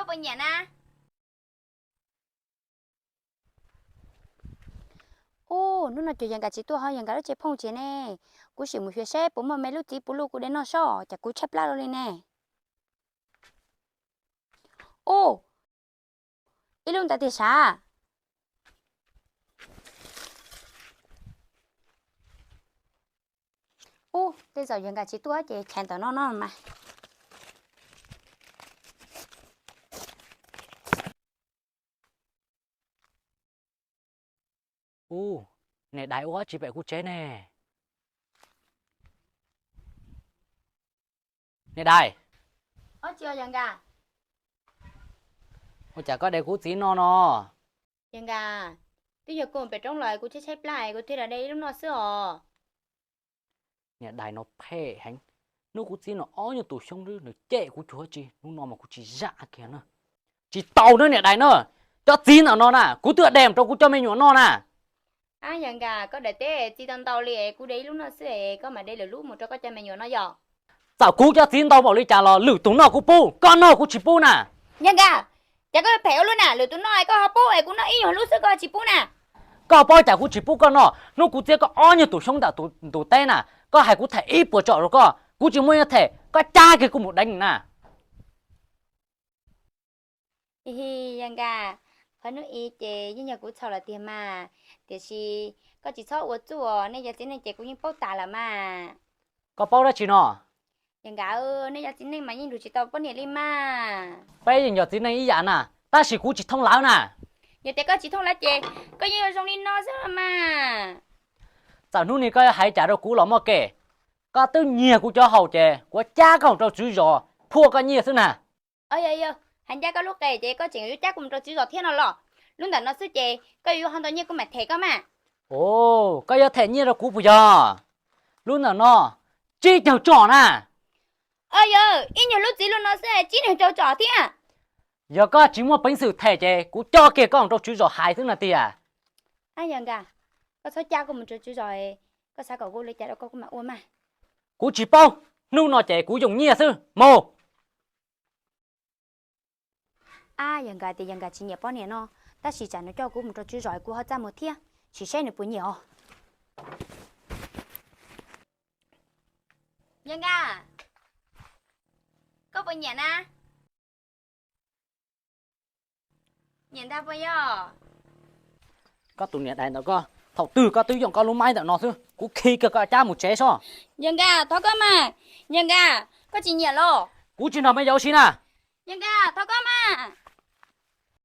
puas nyiam na? Ub, hnub no ces Yawg Nkaj tsis tuaj ho Yawg Nkaj lub tsev phooj tsev ne. Kuv sim mus xyuas seb puas muaj me lub txiv puv luj kuv de noj sob, cas kuv tshaib plab luaj li ne. Ub, ib lub ntawd tiag sav. Ub, tej zaum Yawg Nkaj tsis tuaj ces chais ntawm no no mas. Ub, niam dais ua dab tsi pem kuv tsev ne? Niam dais, ua cas koj de kuv txiv noj no? Yawg Nkaj, twb yog kuv pem roob los kuv tshaib tshaib plab kuv thiaj li de ib lub noj xwb os. Niam dais no phem heev, hnub kuv txiv no ob nyuag tus xyoob nws cem kuv cuag dab tsi, hnub no mas kuv tsis zam kiag na. Tsis tau na niam dais na, cov txiv ntawm no na kuv twb de mus rau kuv cov me nyuam noj na. Yawg Nkaj, koj daim teb txiv tau ntau li, kuv de ib lub noj xwb es koj mam de lwm lub mus rau koj cov me nyuam noj yom? Txawm kuv cov txiv ntau npaum li cas los lwm tus noj kuv pub, koj noj kuv tsis pub na. Yawg Nkaj, cas koj phem ua luaj na, lwm tus noj koj ho pub es kuv noj ib nyuag lub xwb koj tsis pub na. Koj paub cas kuv tsis pub koj noj, hnub kuv txiav koj ob nyuag tus xyoob ntawm tus teb na, koj hais kuv them ib puas tsom rau koj, kuv tsis muaj nyiaj them koj cab kiag kuv mus deev na. Yawg Nkaj, qhov hnub i ces yeej yog kuv txhaum lawm tiag mas, tiam sis koj tsis txhob ua txuj os, nej cov txiv neej ces kuv yeej paub tas lawm mas. Koj paub dab tsi no? Yawg Nkaj, nej cov txiv neej mas yeej lus tsis tau poj niam li mas. Peb yeej yog txiv neej ib yam na, tab sis kuv tsis thooj lawv na. Yog tias koj tsis thooj lawv ces koj yeej yuav zoo li no xwb mas. Txawm hnub ni koj yuav hais cas rau kuv los muaj kev, koj twb nyiag kuv cov haus ces kuv cab koj mus rau tswv zos phua koj nyiaj xwb na. Yog, hais ncaj koj lub qe ces koj tseem yuav cab kuv mus rau tswv zos thiab no los? Lub ntawm no xwb ces koj yuav ho ntau nyiaj kuv mam them koj mas. Os, koj yuav them nyiaj rau kuv puas yog? Lub ntawm no tsib caug tsom na. Yog, ib nyuag lub txiv lub no xwb tsib caug tsom thiab. Yog koj tsis muaj peev xwm them ces kuv coj kiag koj mus rau tswv zos hais xwb no tiag. Yawg Nkaj, koj txhob cab kuv mus rau tswv zos, koj xav kom kuv ua li cas rau koj kuv mam ua mas. Kuv tsis paub, hnub no ces kuv yoo nyiaj xwb, mus. Ab, Yawg Nkaj tias Yawg Nkaj tsis nyiam poj niam no, tab sis tsam nws coj kuv mus rau tswv zos kuv ho txaj muag thiab, sim saib nws puas nyiam os. Yawg Nkaj, koj puas nyiam na? Nyiam ntag puas yog? Koj tus niam dais ntawm koj, thaum twg koj twb yoo koj lub maib ntawm no xwb, kuv khi kiag koj cab mus tsev sob. Yawg Nkaj, thov koj mas. Yawg Nkaj, koj tsis nyiam los? Kuv tsis nrog me yaus ua si na. Yawg Nkaj, thov koj.